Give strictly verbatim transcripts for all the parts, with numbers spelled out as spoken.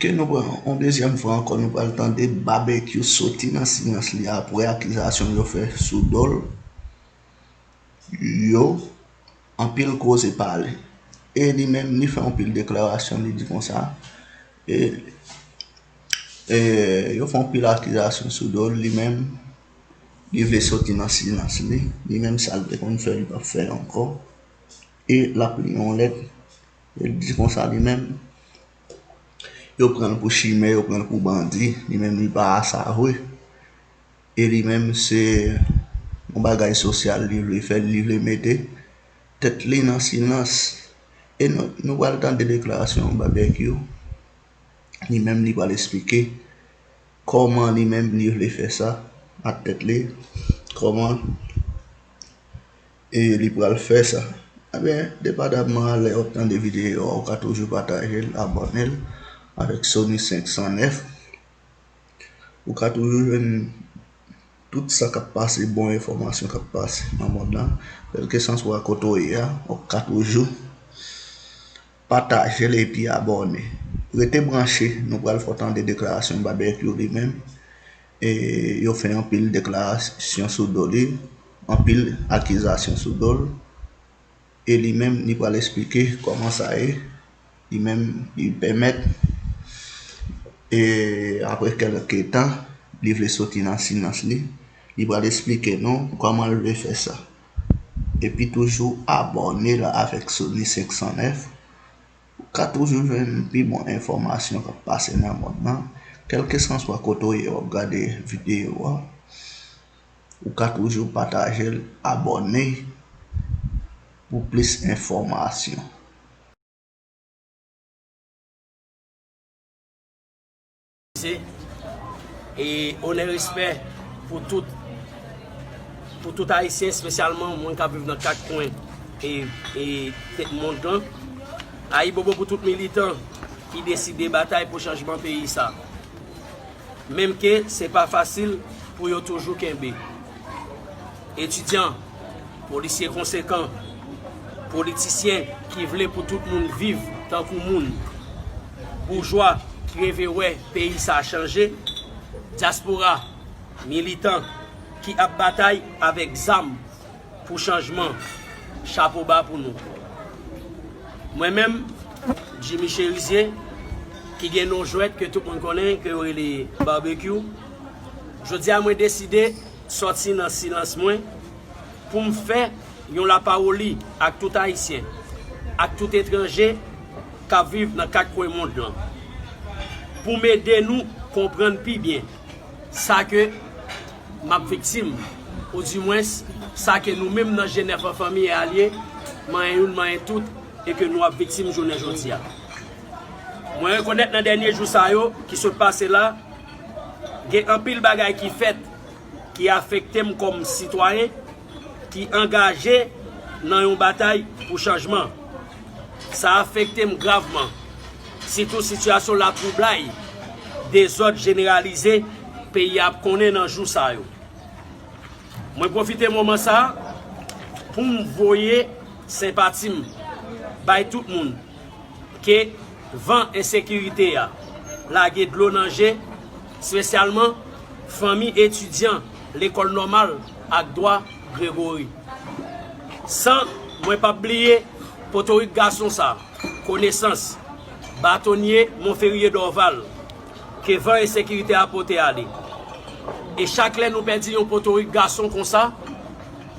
Ke nou pran yon dezyèm fwa ankò, nou pral tande Babekyou soti nan silans li apre akizasyon yo fè sou do l yo. Anpil koze pale. E li menm, li fè anpil deklarasyon, li di konsa. E, e yo fè anpil akizasyon sou do l, li menm, li vle soti nan silans li. Li menm, sa l te konn fè, li p ap fè ankò. E l ap li yon lèt. E l di konsa li menm, yo pran l pou chimè, yo pran l pou bandi. Li menm, li pa a sa vre. E li menm, se yon bagay sosyal li vle fè, li vle mete tèt li nan silans. E nou, nou pral tande deklarasyon Babekyou. Li menm, li pral esplike kòman li menm li vle fè sa ak tèt li, kòman e li pral fè sa. Ebyen, depandaman lè w ap tande videyo a, ou ka toujou pataje l, abòne l avèk Sony senk san nèf. Ou ka toujou jwenn tout sa k ap pase, bon enfòmasyon k ap pase nan mond lan. Kèlkeswa kote w ye a, ou ka toujou pataje l epi abòne. Rete branche, nou pral fè w tande deklarasyon Babekyou li menm. E yo fè anpil deklarasyon sou do li, anpil akizasyon sou do l. E li menm, li pral esplike kòman sa ye. Li menm, li pèmèt, e apre kèlke tan, li vle soti nan silans li. Li pral esplike nou kòman l vle fè sa. Epi toujou abòne l avèk Sony senk san nèf. Ou ka toujou jwenn pi bon enfòmasyon k ap pase nan mond lan. Kèlkeswa kote w ye w ap gade videyo a, ou ka toujou pataje l, abòne pou plis enfòmasyon. E onè, respè pou tout, pou tout Ayisyen, espesyalman moun k ap viv nan kat kwen e, e tèt mond lan. Ayibobo pou tout militan ki deside batay pou chanjman peyi sa. Menm ke se pa fasil pou yo toujou kenbe. Etidyan, polisye konsekan, politisyen ki vle pou tout moun viv tankou moun, boujwa ki reve wè peyi sa chanje, dyaspora, militan ki ap batay avèk zam pou chanjman, chapo ba pou nou. Mwen menm, Jimmy Cherizier, ki gen non jwèt ke tout moun konnen, ke yo rele Babekyou, jodi a mwen deside sòti nan silans mwen pou m fè yon lapawoli ak tout Ayisyen, ak tout etranje k ap viv nan kat kwen mond lan, pou m ede nou konprann pi byen sa ke m ap viktim, oudimwens sa ke nou menm nan G nèf an fanmi e alye, manyen youn, manyen tout, e ke nou ap viktim jounen jodi a. Mwen rekonèt nan dènye jou sa yo ki sot pase la, gen anpil bagay ki fèt ki afekte m kòm sitwayen ki angaje nan yon batay pou chanjman. Sa afekte m gravman, sitou sitiyasyon latwoublay, dezòd jeneralize peyi a ap konnen nan jou sa yo. Mwen pwofite moman sa a pou m voye senpati m bay tout moun ke van ensekirite a lage dlo nan je, espesyalman fanmi etidyan Lekòl Nòmal ak Dwa Gregory. San mwen p ap bliye potorik gason sa, konesans, batonye Monferrier Dorval, ke van ensekirite a pote ale. E chak lè nou pèdi yon potorik gason konsa,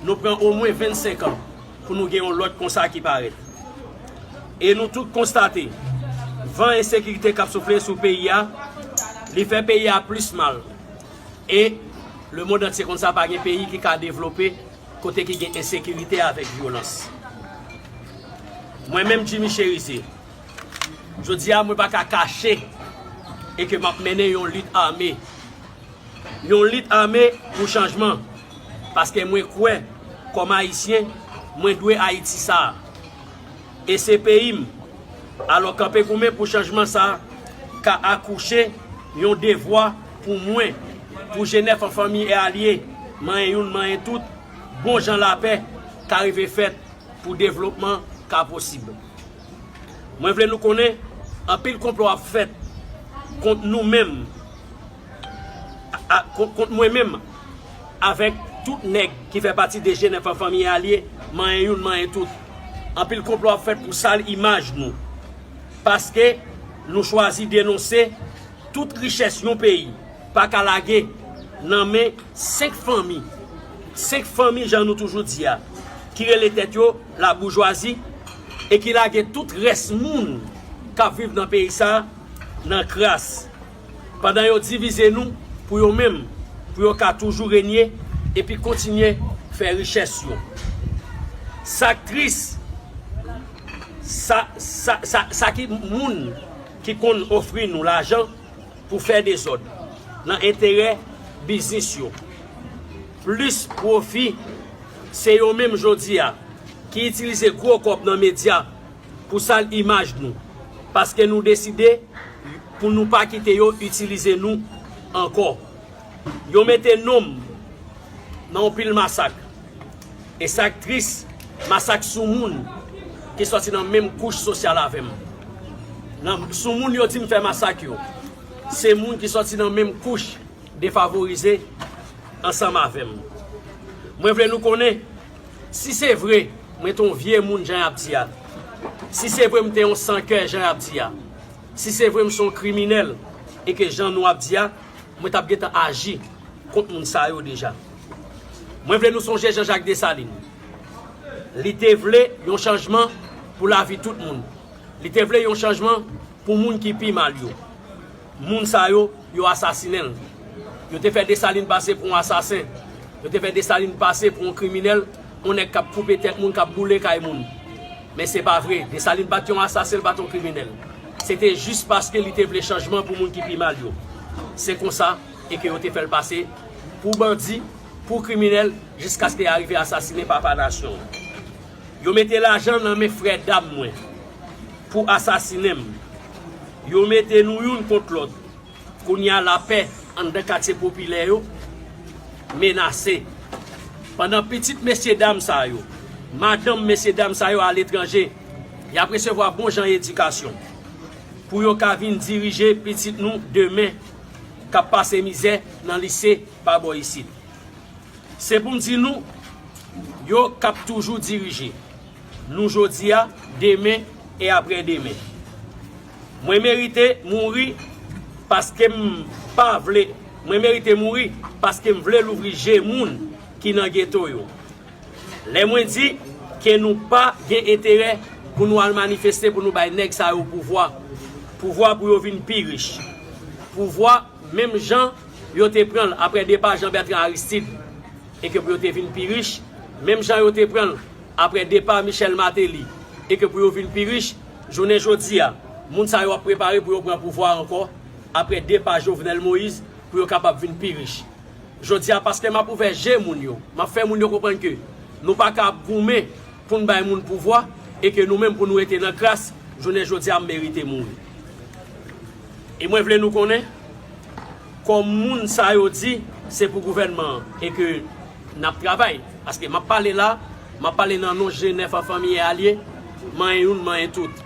nou pran omwen vennsenk an pou nou gen yon lòt konsa ki parèt. E nou tout konstate, van ensekirite k ap soufle sou peyi a, li fè peyi a plis mal. E lemonn antye konn sa, pa gen peyi ki ka devlope kote ki gen ensekirite avèk vyolans. Mwen menm, Jimmy Cherizier, jodi a mwen pa ka kache e ke m ap mennen yon lit ame. Yon lit ame pou chanjman, paske mwen kwè, kòm Ayisyen, mwen dwe Ayiti sa a. E se peyi m. Alò, kanpe goumen pou chanjman sa a ka akouche yon devwa pou mwen, pou G nèf an fanmi e alye, manyen youn, manyen tout, bon jan lapè ka rive fèt pou devlopman ka posib. Mwen vle nou konnen, anpil konplo ap fèt kont nou menm, a, kont, kont mwen menm, avèk tout nèg ki fè pati de G nèf an, Fanmi Alye, manyen youn, manyen tout. Anpil konplo ap fèt pou sal imaj nou. Paske nou chwazi denonse tout richès yon peyi pa ka lage nan men senk fanmi. Senk fanmi, jan nou toujou di a, ki rele tèt yo laboujwazi e ki lage tout rès moun k ap viv nan peyi sa a nan kras. Pandan yo divize nou pou yo menm, pou yo ka toujou renye epi kontinye fè richès yo. Sa k tris, sa, sa, sa, sa ki moun ki konn ofri nou lajan pou fè dezòd nan enterè biznis yo, plis pwofi, se yo menm jodi a ki itilize gwo kòb nan medya pou sal imaj nou, paske nou deside pou nou pa kite yo itilize nou ankò. Yo mete non m nan yon pil masak. E sa k tris, masak sou moun ki sòti nan menm kouch sosyal avè m. Nan, sou moun yo di m fè masak yo, se moun ki sòti nan menm kouch defavorize ansanm avè m. Mwen vle nou konnen, si se vre mwen te yon vye moun jan y ap di a, si se vre m te yon san kè jan y ap di a, si se vre m se yon kriminèl e ke jan nou ap di a, mwen t ap gentan aji kont moun sa yo deja. Mwen vle nou sonje Jean Jacques Dessalines. Li te vle yon chanjman pou lavi tout moun. Li te vle yon chanjman pou moun ki pi mal yo. Moun sa yo, yo asasinen l. Yo te fè Desalin pase pou yon asasen. Yo te fè Desalin pase pou yon kriminèl, yon nèg k ap koupe tèt moun, k ap boule kay moun. Men se pa vre. Desalin pa t yon asasen, l pa t yon kriminèl. Se te jis paske li te vle chanjman pou moun ki pi mal yo. Se konsa e ke yo te fè l pase pou bandi, pou kriminèl, jiskaske y arive asasinen papa nasyon an. Yo mete lajan nan men frè dam mwen pou asasinen m. Yo mete nou youn kont lòt. Kounye a, lapè anndan katye popilè yo menase. Pandan pitit mesye dam sa yo, madanm mesye dam sa yo aletranje, y ap resevwa bon jan edikasyon pou yo ka vin dirije pitit nou demen k ap pase mizè nan lise pa bò isit. Se pou m di nou, yo k ap toujou dirije nou jodi a, demen e aprè demen. Mwen merite mouri paske m pa vle, mwen merite mouri paske m vle louvri je moun ki nan geto yo. Lè mwen di ke nou pa gen enterè pou nou al manifeste pou nou bay nèg sa yo pouvwa, pouvwa pou yo vin pi rich, pouvwa menm jan yo te pran l aprè depa Jean Bertrand Aristide, e ke pou yo te vin pi rich, menm jan yo te pran l aprè depa Michel Martelly, e ke pou yo vin pi rich, jounen jodi a, moun sa yo ap prepare pou yo pran pouvwa ankò, aprè depa Jovenel Moïse, pou yo kapab vin pi rich. Jodi a, paske m ap ouvè je moun yo, m ap fè moun yo konprann ke nou pa ka ap goumen pou n bay moun pouvwa, e ke nou menm pou nou rete nan kras, jounen jodi a, m merite mouri. E mwen vle nou konnen, kòm moun sa yo di se pou gouvènman an e ke n ap travay. Paske m ap pale la, m ap pale nan non G nèf an, Fanmi Alye, manyen youn, manyen tout.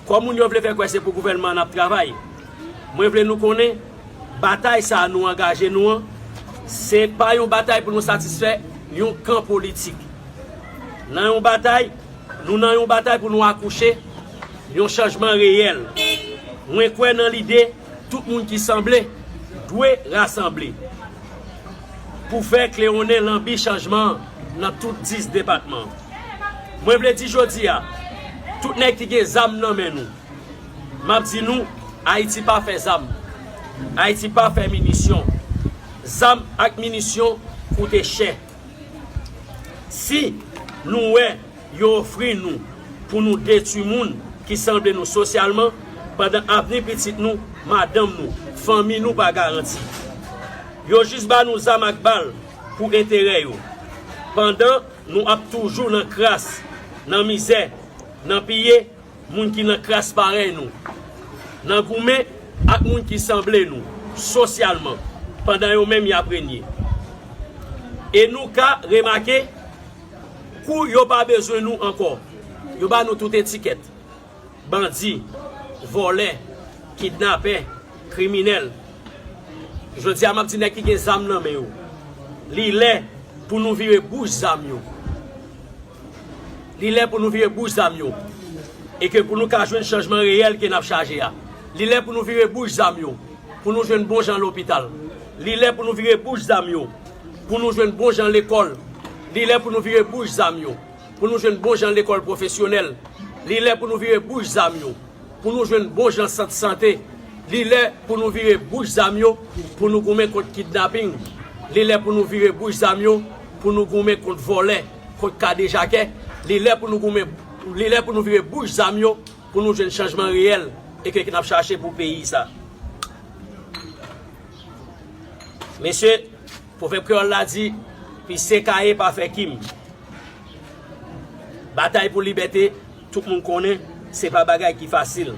Kòm moun yo vle fè kwè se pou gouvènman an n ap travay, mwen vle nou konnen, batay sa a nou angaje nou an, se pa yon batay pou nou satisfè yon kan politik. Nan yon batay, nou nan yon batay pou nou akouche yon chanjman reyèl. Mwen kwè nan lide tout moun ki sanble dwe rasanble pou fè klewonnen lanbi chanjman an nan tout dis depatman. Mwen vle di jodi a, tout nèg ki gen zam nan men nou, m ap di nou, Ayiti pa fè zam. Ayiti pa fè minisyon. Zam ak minisyon koute chè. Si nou wè yo ofri nou pou nou detwi moun ki sanble nou sosyalman, pandan avni pitit nou, madanm nou, fanmi nou pa garanti. Yo jis ba nou zam ak bal pou enterè yo, pandan nou ap toujou nan kras, nan mizè, nan piye moun ki nan kras parèy nou, nan goumen ak moun ki sanble nou sosyalman, pandan yo menm y ap renye. E nou ka remake, kou yo pa bezwen nou ankò, yo ba nou tout etikèt: bandi, vòlè, kidnapè, kriminèl. Jodi a, m ap di nèg ki gen zam nan men yo, li lè pou nou vire bouch zam yo. Li lè pou nou vire bouch zam yo. E ke pou nou ka jwenn chanjman reyèl ke n ap chache a. Li lè pou nou vire bouch zam yo, pou nou jwenn bon jan lopital. Li lè pou nou vire bouch zam yo, pou nou jwenn bon jan lekòl. Li lè pou nou vire bouch zam yo, pou nou jwenn bon jan lekòl pwofesyonèl. Li lè pou nou vire bouch zam yo, pou nou jwenn bon jan sant sante. Li lè pou nou vire bouch zam yo, pou nou goumen kont kidnaping. Li lè pou nou vire bouch zam yo, pou nou goumen kont vòlè, kont kadejakè. Li lè pou nou goumen, li lè pou nou vire bouch zam yo, pou nou jwenn chanjman reyèl e ke n ap chache pou peyi sa. Mesye, pwovèb kreyòl la di, pise kaye pa fè kim. Batay pou libète, tout moun konnen, se pa bagay ki fasil.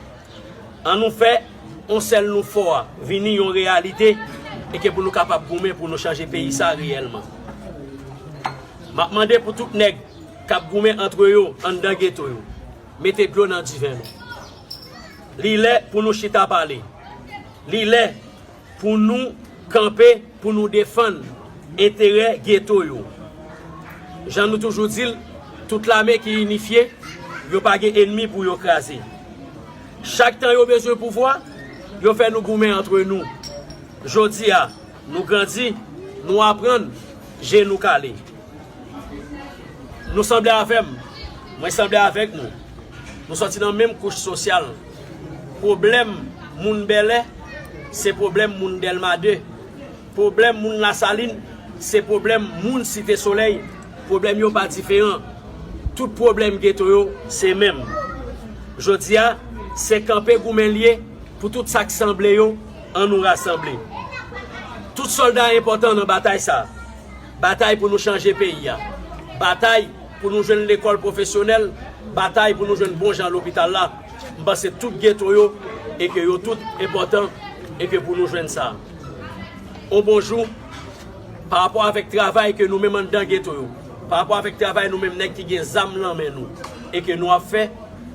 An nou fè yon sèl nou fò a vini yon reyalite e ke pou nou kapab goumen pou nou chanje peyi sa reyèlman. M ap mande pou tout nèg k ap goumen antre yo anndan geto yo, mete dlo nan diven nou. Li lè pou nou chita pale. Li lè pou nou kanpe, pou nou defann enterè geto yo. Jan nou toujou di l, tout lame ki inifye, yo pa gen ènmi pou yo kraze. Chak tan yo bezwen pouvwa, yo fè nou goumen antre nou. Jodi a, nou grandi, nou aprann, je nou kale. Nou sanble avè m, mwen sanble avèk nou. Nou sòti nan menm kouch sosyal. Pwoblèm moun Bèlè, se pwoblèm moun Dèlma de. Pwoblèm moun Lasalin, se pwoblèm moun Site Solèy. Pwoblèm yo pa diferan. Tout pwoblèm geto yo, se menm. Jodi a, se kanpe goumen l ye pou tout sa k sanble yo, ann nou rasanble. Tout sòlda enpòtan nan batay sa. Batay pou nou chanje peyi a. Batay pou nou jwenn lekòl pwofesyonèl. Batay pou nou jwenn bon jan lopital la. M panse tout geto yo, e ke yo tout enpòtan, e ke pou nou jwenn sa. On bonjou, pa rapò avèk travay ke nou menm anndan geto yo, pa rapò avèk travay nou menm nèg ki gen zam nan men nou, e ke nou ap fè,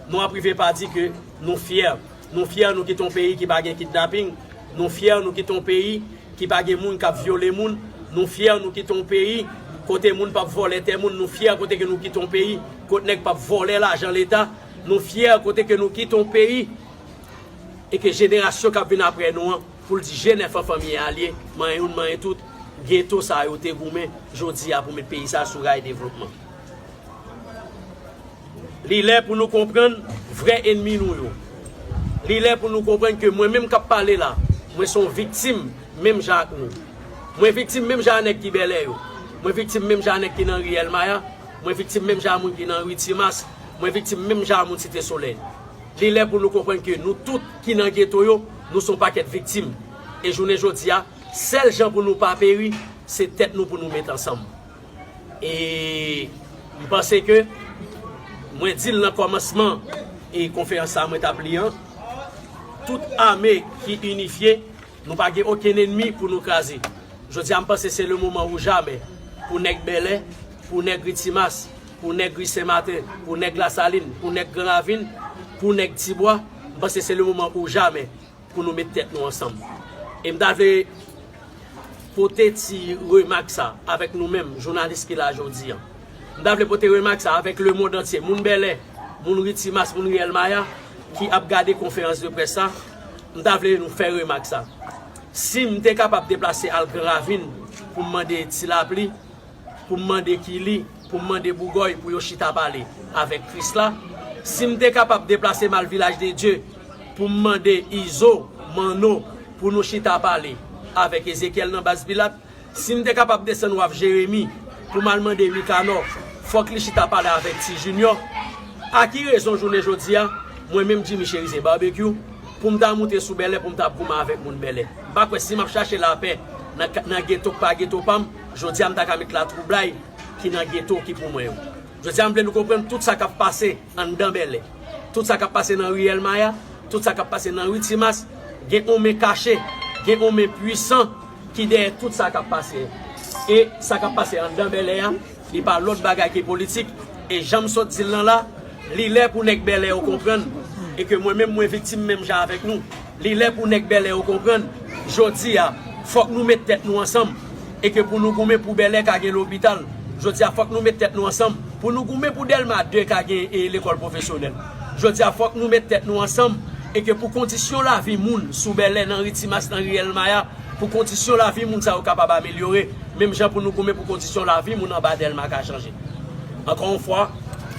nou ap rive pa di ke nou fyè. Nou fyè, nou kite yon peyi ki pa gen kidnaping. Nou fyè, nou kite yon peyi ki pa gen moun k ap vyole moun. Nou fyè, nou kite yon peyi kote moun p ap vòlè tè moun. Nou fyè kote ke nou kite yon peyi kote nèg p ap vòlè lajan leta. Nou fyè kote ke nou kite yon peyi e ke jenerasyon k ap vin apre nou an, pou l di je nèf an fanmi a l ye, manyen youn, manyen tout, geto sa yo te goumen jodi a pou met peyi sa sou ray devlopman. Li lè pou nou konprann vrè ènmi nou yo. Li lè pou nou konprann ke mwen menm k ap pale la, mwen se yon viktim menm jan ak nou. Mwen viktim menm jan a nèg ki Bèlè yo. Mwen viktim menm jan a nèg ki nan riyèl Maya. Mwen viktim menm jan a moun ki nan ri Timas. Mwen viktim menm jan a moun Site Solèy. Li lè pou nou konprann ke nou tout ki nan geto yo, nou se yon pakèt viktim. E jounen jodi a, sèl jan pou nou pa peri, se tèt nou pou nou met ansanm. E m panse ke mwen di l nan kòmansman e konferans sa a mwen t ap li an, tout ame ki inifye, nou pa gen okenn ènmi pou nou kraze. Jodi a, m panse se le moman ou jamè pou nèg Bèlè, pou nèg ri Timas, pou nèg ri Senmaten, pou nèg Lasalin, pou nèg Gran Ravin, pou nèg Tibwa. M panse se le moman ou jamè pou nou met tèt nou ansanm. E m ta vle pote ti remak sa avèk nou menm, jounalis ki la jodi a. M ta vle pote remak sa avèk lemonn antye, moun Bèlè, moun ri Timas, moun riyèl Maya, ki ap gade konferans de près sa. M ta vle nou fè remak sa. Si m te kapab deplase al Gran Ravin pou m mande Ti Lapli, pou m mande Kili, pou m mande Bougòy pou yo chita pale avèk Krisla, si m te kapab deplase m al Vilaj de Dye pou m mande Izo, Manno, pou nou chita pale avèk Ezekyèl nan Baz Pilat, si m te kapab desann Waf Jeremi pou m al mande Mikanò, fòk li chita pale avèk Ti Jinyò. A ki rezon jounen jodi a, mwen menm Jimmy Cherizier Barbecue, pou m ta moute sou Bèlè pou m ta ap goumen avèk moun Bèlè? M pa kwè si m ap chache lapè nan, nan geto k pa geto pa m, jodi a m ta ka met latwoublay ki nan geto ki pou mwen yo. Jodi a m vle nou konprann tout sa k ap pase anndan Bèlè, tout sa k ap pase nan riyèl Maya, tout sa k ap pase nan ri Timas, gen yon men kache, gen yon men pwisan ki dèyè tout sa k ap pase. E sa k ap pase anndan Bèlè a, li pa lòt bagay ke politik. E jan m sot di l lan la, li lè pou nèg Bèlè yo konprann, e ke mwen menm mwen viktim menm jan avèk nou. Li lè pou nèg Bèlè yo konprann, jodi a, fòk nou met tèt nou ansanm, e ke pou nou goumen pou Bèlè ka gen lopital. Jodi a, fòk nou met tèt nou ansanm, pou nou goumen pou Dèlma de ka gen e, lekòl pwofesyonèl. Jodi a, fòk nou met tèt nou ansanm, e ke pou kondisyon lavi moun sou Bèlè, nan ri Timas, nan ri Èlmaya, pou kondisyon lavi moun sa yo kapab amelyore, menm jan pou nou goumen pou kondisyon lavi moun anba Dèlma ka chanje. Ankò yon fwa,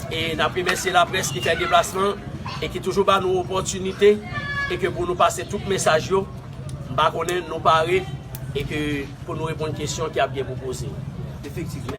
e n ap remèsye laprès ki fè deplasman e ki toujou ba nou opòtinite e ke pou nou pase tout mesaj yo. M pa konnen nou pare e ke pou nou reponn kesyon ki ap gen pou poze. Efektivman.